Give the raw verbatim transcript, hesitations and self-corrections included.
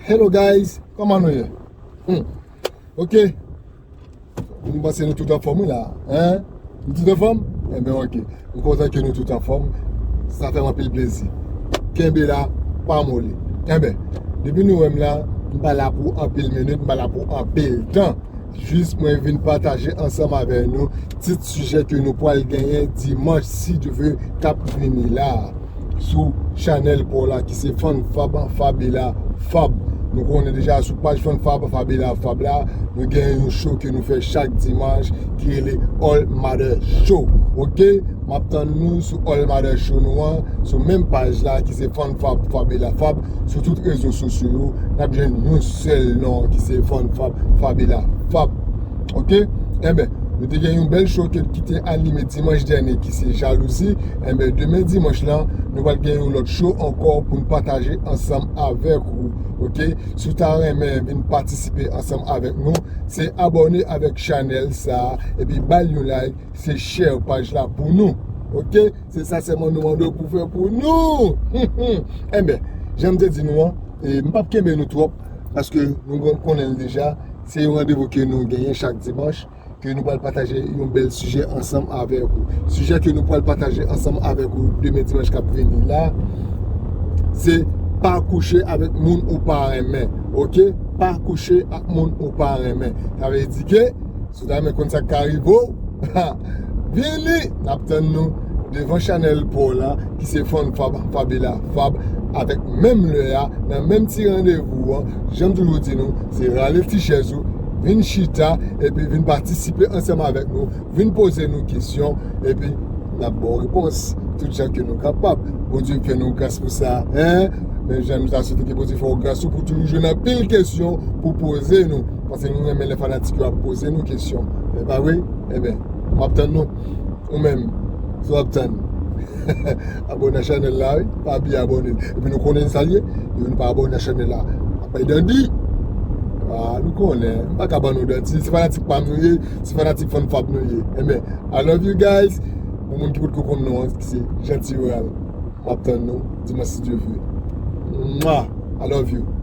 Hello guys, kòman nou ye? Hmm. Ok. Nou panse nou tout anfòm wi la. Hein? Nou tout anfòm? Enben ok. M kontan ke nou tout anfòm. Sa fè m anpil plezi. Kenbe la, pa moli. Enben, depi nou wè m la, m pa la pou anpil minit, m pa la pou anpil tan. Jis mwen vin pataje ansanm avè nou tit sijè ke nou pral genyen dimanch, si Dye vle, k ap vini la sou chanèl pa w la ki se Fann Fab, Fabela Fab. Nou konnen deja sou paj Fann Fab, Fabela Fab la, nou gen yon show ke nou fè chak dimanch ki rele All Matter Show. Ok? M ap tann nou sou All Matter Show nou an, sou menm paj la ki se Fann Fab, Fabela Fab, sou tout rezo sosyo yo, n ap jwenn yon sèl non ki se Fann Fab, Fabela Fab. Ok? Enben, nou te gen yon bèl show ke, ki te anime dimanch dènye ki se Jalouzi. Enben, demen dimanch lan, nou pral gen yon lòt show ankò pou n pataje ansanm avèk ou. Ok? Si w ta renmen vin patisipe ansanm avèk nou, se abòne avèk chanèl sa a, epi ba l yon like, se share paj la pou nou. Ok? Se sa sèlman nou mande w pou fè pou nou. Enben, jan m te di nou an, e, m p ap kenbe nou twòp, paske nou gon-, konnen l deja, se yon randevou ke nou genyen chak dimanch, ke nou pral pataje yon bèl sijè ansanm avèk ou. Sijè ke nou pral pataje ansanm avèk ou demen dimanch k ap vini la, se pa kouche avèk moun ou pa renmen. Ok? Pa kouche ak moun ou pa renmen. Sa vle di ke, si w ta renmen konn sa k ka rive w, vini! N ap tann nou devan chanèl pa w la, ki se Fann Fab, Fabela Fab, avèk menm lè a, nan menm ti randevou an. Jan m toujou di nou, se rale ti chèz ou, vin chita, epi vin patisipe ansanm avèk nou, vin poze nou kesyon, epi n ap ba w repons tout jan ke nou kapab. Bondye fè nou gras pou sa, hein? Men jan nou ta swete ke Bondye fè w gras ou pou toujou jwenn anpil kesyon pou poze nou. Paske nou renmen lè fanatik yo ap poze nou kesyon. E pa vre? Enben, m ap tann nou. Ou menm, si w ap tann, abòne a chanèl la, wi. Pa bliye abòne. Epi nou konnen sa l ye. Depi nou pa abòne a chanèl la, ap bay dandi. Ah, nou konnen. M pa ka ban nou dandi. Se fanatik pa m nou ye. Se fanatik Fann Fab nou ye. Enben, I love you guys. Pou moun ki potko konn non an, se Jean Tiral. M ap tann nou dimanch si Dye vle. Mwa! I love you.